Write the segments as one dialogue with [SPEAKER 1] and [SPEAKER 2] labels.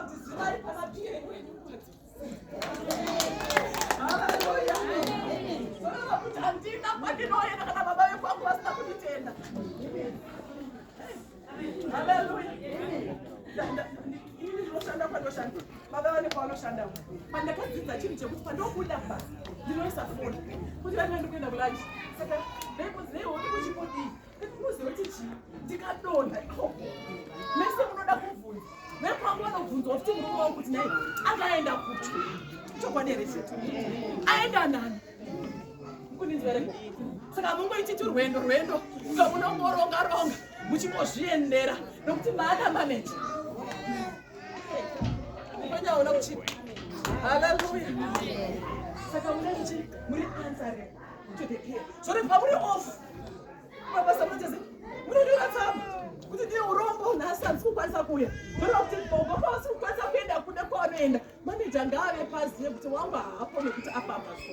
[SPEAKER 1] kuti zivai pana PA wenyu. Haleluya. Zvoreva kuti handina kwandinoenda kana baba vekwangu vasina kunditenda. Haleluya. Ini ndinoshanda kwandoshanda. Baba vane kwavanoshandawo. Pandakadzidza chinhu chekuti pandobuda kubasa ndinoisa foni kuti vati vandikuenda kulunch. Saka ndaikunzi nei wodi kuchimodii? Unoziva kuti chii? Ndikadonha ikoko. Mese munoda kubvunza. Vekwangu vanobvunzwa futi murume wangu kuti nei akaenda kupi? Chokwadi here chete? Aenda nani? Kundinzwa here? Saka mungoiti turwendo rwendo zvamunongoronga ronga muchingozviendera nokuti maana manager. Ukanyaona kuchipa. Hallelujah. Saka munenge muri answering to the prayer. So pamuri off mabasa munoita sei munonyora tsamba kuti ndine urombo nhasi handisi kukwanisa kuuya zvoreva kuti gogo pavasi kukwanisa kuenda kune kwavanoenda maneja ngaave pazive kuti wangu haapo nekuti afamba so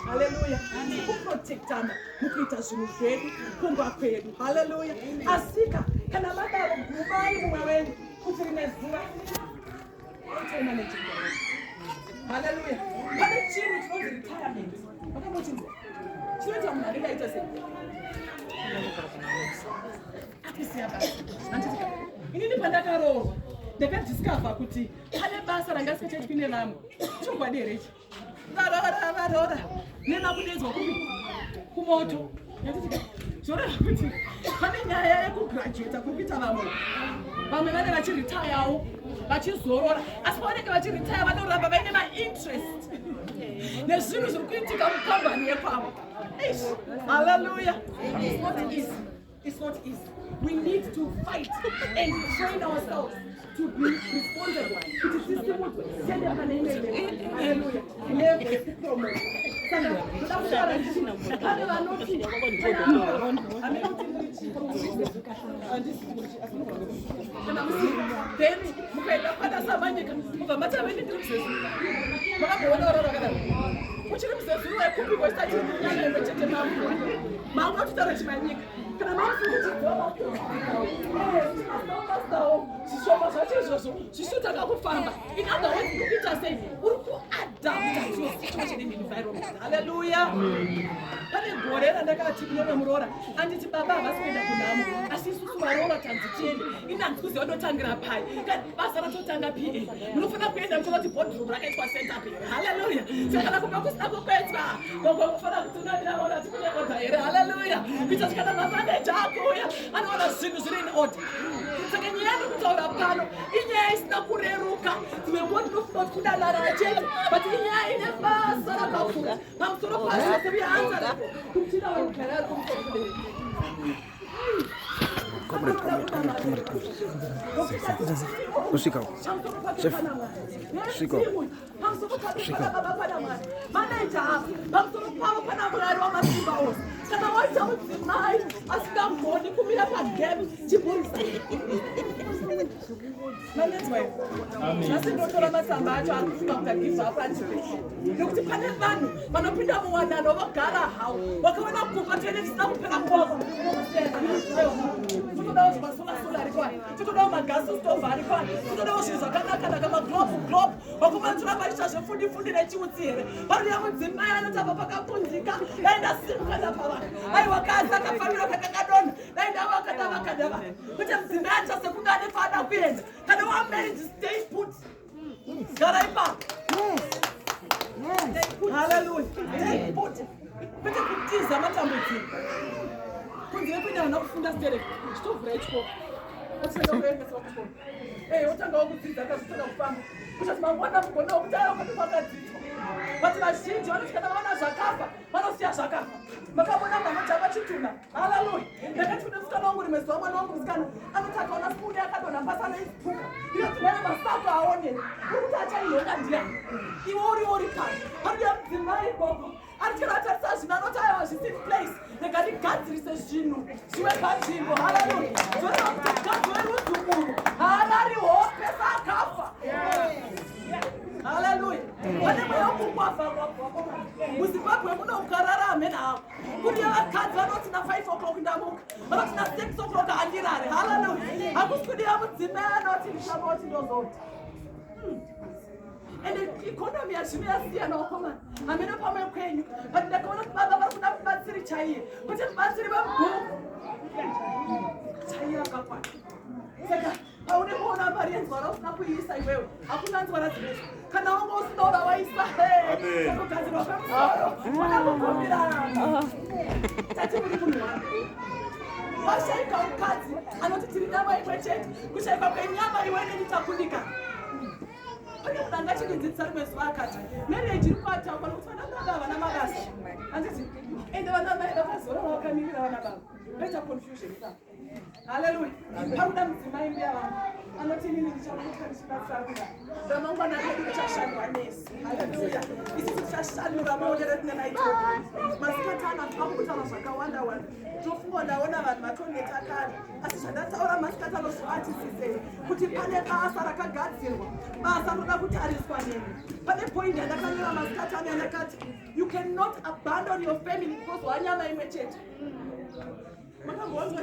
[SPEAKER 1] haleluya tiri kuprotectana mukuita zvinhu zvedu kumba kwedu haleluya asika kana madaro gumai mumwe wenyu kuti rimwe zuva Haleluya. Pane chinhu chinonzi retirement. Makambochinzwa? Chinoita munhu anenge aita sei? Akusiya basa. Handitika. Inini pandakaroorwa ndakadiscover kuti pane basa ranga risingachaitwi nevamwe. Chokwadi here ichi? Varoora varoora nemakudedzwa kupi? Kumoto. Zvoreva kuti pane nyaya yekugraduata kuri kuita vamwe. Vamwe vane vachiritayawo vachizorora asi pavanenge vachiritaya vanoramba vaine mainterest nezvinhu zviri kuitika mukambani yekwavo. Hallelujah. It's not easy. It's not easy. We need to fight and train ourselves to be responsible. Kuti tisimudzwe tiende pane imwe level. Hallelujah. Level yekupromote. Saka ndoda kutaura ndichiti pane vanoti hameno kuti muri chii. Handisi muri chii, asi munogona kana musiri then mukaenda kwana Samanyika mubva mati amene ndiri muzezuru. Makamboona oro rakadaro? Uchiri muzezuru wekupi kwesati nyanga imwe chete mambo. Mambo totaura chimanyika. Kana makutomastawo zvishoma zvacho izvozvo zvichitotanga kufamba. In other words, uri kuita sei? Uri kuadapta to your situation and environment. Hallelujah. Pane gore randakati kunono muroora anditi baba havasi kuenda kunhamo asi isusu varoora tanzi tiende ini handisi kuziva ndotangira pai basa ratotanga pa munofanira kuenda muchiona kuti boardroom rakaitwa set up here. Hallelujah. Saka kana kumba kusina kukwetwa gogo unofanira kuti unadiraona kuti kune order here. Hallelujah. Kuita kuti kana mamaneja akuuya anoona zvinhu zviri in order. Saka nyaya yandiri kutaura pano inyaya isina kureruka. Dzimwe nguva tinofunga kuti kudanana chete, but inyaya ine basa rakakura pamusoro pazvose uye answerable kutina vari kugara ari kumusoro kubereki.
[SPEAKER 2] Comrade, comrade, comrade, comrade, comrade. Kusvika uko. Chef. Kusvika uko.
[SPEAKER 1] Pamusoro pake pana baba pana Mwari. Manager ava pamusoro pavo pana Mwari wamasimba ose. Kana waita mudzimai asingagoni kumira pagame chibhurisa. Manzwa here? Nhasi ndotora matsamba acho ari kufunga kuti agive up andipe. Nekuti pane vanhu vanopinda muwanano vogara hawo. Wakaona kufa tiene tisina kupera kwavo. Totodawo zvimasolasora ariko aya. Totodawo magasi stove ariko aya. Totodawo zvinhu zvakanaka naka maglobe globe. Vakomana toramba tichiita zvefundi fundi nechiutsi here? Paruya mudzimai anoti apa pakapunzika. Dai ndasimuka ndapavaka. Aiwa kazi akafambira kakakadonha. Dai ndavaka ndavaka ndavaka. Kwete mudzimai acha sekunge ane kwaada kuenda. Kana wa married stay put. Gara ipapo. Hallelujah. Stay put. Kwete kutiza matambudziko. Kunze kwekuenda vana kufunda sterek. Chitovhura chikoro. Otanga kuendesa kuchikoro. Eh, otanga kudzidza akazotanga kufamba. Kuchati mangwana mugonawo kuti aiwa kwete kwakadzidzwa. But vazhinji vanoti kana vaona zvakafa vanosiya zvakafa. Makamona munhu anotamba chitunha. Hallelujah. Ndakati kune musikana wangu rimwe zuva mwana wangu musikana anoti akaona spoon yakadonha pasi anoipfuka. Ndinoti naye masako aonere. Uri kuti achainhonga ndiyani? Iwe uri uri pano. Panoda mudzimai gogo. Ari kana atarisa zvinhu anoti aiwa zvisi in place. Rega ndigadzirise zvinhu zvive panzvimbo. Hallelujah. Zvoreva kuti mukadzi werudzi urwu haarari hope saakafa. Hallelujah. Pane mweya wekungwavha ngwavha. MuZimbabwe muno ukarara hamena hako. Kune vakadzi vanoti na 5 o'clock ndamuka, vanoti na 6 o'clock handirare. Hallelujah. Hakusi kudiwa mudzimai anoti ndichamoti ndozoti. Ende economy yazvino yasiyana wakomana, hameno pamwe kwenyu, but ndakaona kuti baba vari kuda mubatsiri chaiye, kwete mubatsiri wemubhuku chaiye akakwana. Saka paunenge uona mari yenzwara usina kuiisa iwewe, hakuna nzwara dzinoiswa kana wanga usina ura waisa. Kugadzirwa kwemusoro kuda kukumbirana. Tati muri munhu wangu, washaika mukadzi anoti tiri nyama imwe chete. Kushaikwa kwenyama, iwe neni takundika. Pane munhu anga achindidzidzisa rimwe zuva, akati marriage iri kuattackwa nokuti vana baba havana mabasa, handiti? Ende vana mai vakazorora vakamirira vana baba, vaita confusion ipapo. Haleluya! Pakuda mudzimai, mbuya vangu anoti, "Inini ndichamuka ndichibatsira kudai, ramangwana redu richashandwa nesu." Haleluya! Isusu tichashandura maonero etinge maitiro. Masikatana ambotaura zvakawanda wanda, tofunga ndaona vanhu vatoneta kare, asi zvandataura masikatano zvoatisisei kuti pane basa rakagadzirwa, basa rinoda kutariswa neni. Pane point yandakanyora masikatano yandakati, "You cannot abandon your family because wanyama imwe chete." Makambonzwa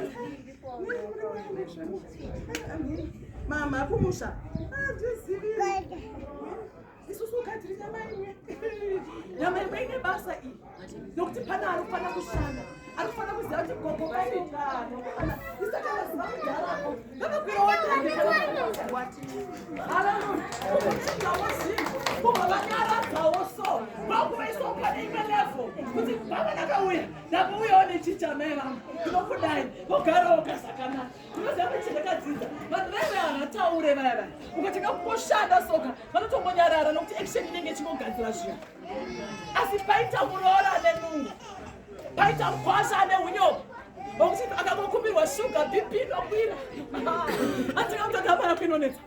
[SPEAKER 1] mama kumusha, handizivi isusu ukatiri nyama imwe. Nyama imwe ine basa iyi, nokuti pane ari kufanira kushanda, ari kufanira kuziva kuti gogo vaitano isaka vaziva kudharako ngavakwirawo ndege. Haleluya! Kuchinjawo zvinhu, kubva vanyaradzawo, so vakuvaiswawo pane imwe level kuti baba ndakauya, ndambouyawo nechicha, mai vangu ndinokudai, vogarawo kazakanaka. Unoziva kuti chendakadzidza, vanhu vaive havataure vaya vaya, ukatanga kungoshanda soka vanotongonyarara, nokuti action inenge ichingogadzira zvinhu. Asi paita muroora ane nungo, paita mukwasha ane unyoka wokuti akangokumbirwa shuga, BP inokwira, atingakutotamara kuinonetsa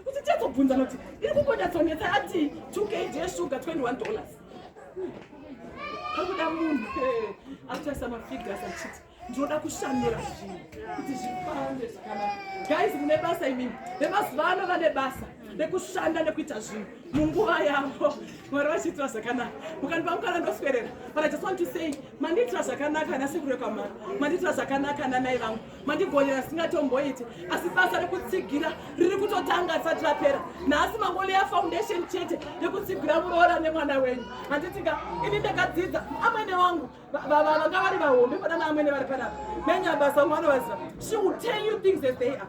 [SPEAKER 1] kuti tiyatsobvunza noti iri kumbonyatsonetsa. Ati 2 kg yeshuga $21. Pakuda munhu akutarisa mafigures achiti, "Ndinoda kushandura zvinhu kuti zvifambe zvakanaka." Guys, mune basa imimi vemazuva ano, vane basa rekushanda nekuita zvinhu munguva yavo. Mwari vachiitira zvakanaka. Mukandipa mukana ndoswerera, but I just want to say, mandiitira zvakanaka nasekuru vekwamara, mandiitira zvakanaka nanai vangu, mandigonera singatomboiti. Asi basa rekutsigira riri kutotanga, risati rapera. Nhasi mangoleya foundation chete yekutsigira muroora nemwana wenyu, handitika? Ini ndakadzidza, amwene vangu vanga vari vahombe pana naamwene vari panapa menyabasa, umwe vanovaziva. She will tell you things as they are,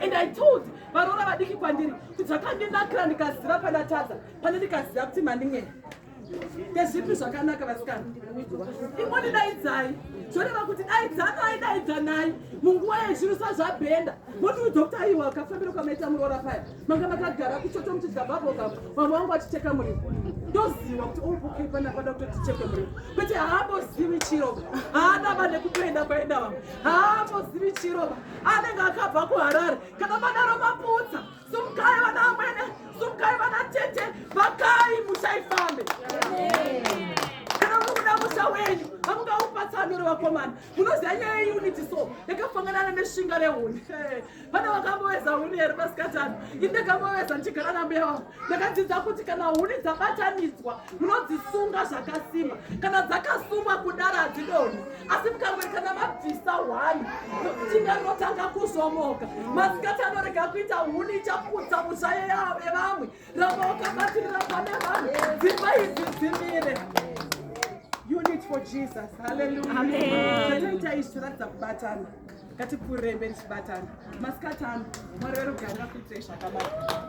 [SPEAKER 1] and I told varoora vadiki kwandiri kuti zvakandinakira ndikaziva pandatadza, pane ndikaziva kuti mandinyeya. Ndezvipi zvakanaka, vasikana? Ingondidaidzai, zvoreva kuti daidzanai, daidzanai munguva yezvinhu sazvabhenda, motiudza kuti aiwa, kafambiro kamaita muroora paya, manga makagara kuchoto muchidya bubblegum, vamwe vangu vachicheka muriwo, ndoziva kuti oh, okay, panapa da kutoti tichekwe muriwo. Kwete haambozivi chiroba, haana va nekutoenda kwaenda vamwe, haambozivi chiroba, anenge akabva kuHarare. Kana madaro maputsa. Sumukai vana amwene, sumukai vana tete, vakai mushaifambe. Kana muri kuda musha wenyu, hamungaupatsanuri vakomana. Munoziva nyaya yeunity, so yakafanganana nesvinga rehuni. Pane vakamboveza huni here masikatano? Ini ndakamboveza ndichigara nambuya vangu. Ndakadzidza kuti kana huni dzabatanidzwa, munodzisunga zvakasimba. Kana dzakasungwa kudaro hadzidonhi, asi mukangwe kana mabvisa hwani, tinga rinotanga kuzomoka. Masikati anorega kuita huni ichaputsa musha yevamwe. Ramba wakabatirira pane vanhu, dzimba idzi dzimire. Unit for Jesus. Haleluya! Zvatoita izvi toratidza kubatana. Ngatipfuurire mberi tichibatana. Masikati ano, Mwari verugare vakuitirei zvakanaka.